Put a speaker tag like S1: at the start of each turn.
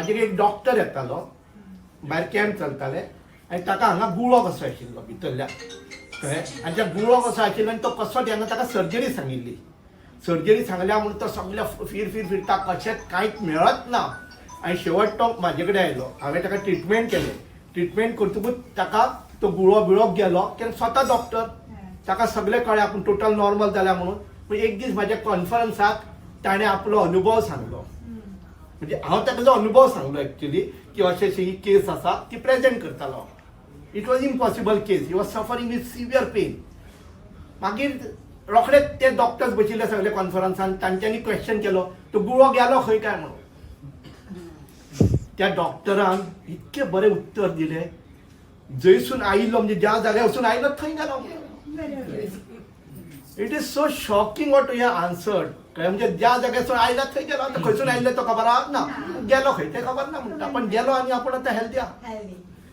S1: म्हाजे एक डॉक्टर येतालो, भायर कॅम्प चलताले आनी ताका हांगा गुळो कसो आशिल्लो भितरल्या, कळ्ळें? आनी त्या गुळो कसो आशिल्लो आनी तो कसोच येना. ताका सर्जरी सांगिल्ली. सर्जरी सांगल्या म्हणून तो सगल्या फिर फिर फिरता, कशेंच कांयच मेळत ना. आनी शेवट तो म्हाजे कडेन आयलो. हांवें ताका ट्रिटमेंट केलें. ट्रिटमेंट करतकूच ताका तो गुळो बिळो गेलो, कित्याक स्वता डॉक्टर, ताका सगळें कळ्ळें आपूण टोटल नॉर्मल जाल्या म्हणून. पूण एक दीस म्हाज्या कॉन्फरन्साक ताणें आपलो अनुभव सांगलो, म्हणजे हांव ताका जो अनुभव सांगलो एक्चुली की अशें अशें ही केस आसा, ती प्रेजेंट करतालो. It was impossible case. He was suffering with severe pain. मागीर रोखडेच ते डॉक्टर्स बशिल्ले सगळे कॉन्फरन्सान, तांच्यांनी क्वेश्चन केलो, तो गुळो गेलो खंय काय म्हणून. त्या डॉक्टरान इतकें बरें उत्तर दिलें, जंयसून आयिल्लो, म्हणजे ज्या जाग्यार वचून आयलो थंय गेलो. It is so shocking what you answered. कळ्ळें? म्हणजे ज्या जाग्यासून आयला थंय गेलो. आतां खंयसून आयिल्ले तो खबर ना, गेलो खंय तें खबर ना म्हणटा, पण गेलो आनी आपूण आतां हेल्दी आहा.
S2: हेल्दी.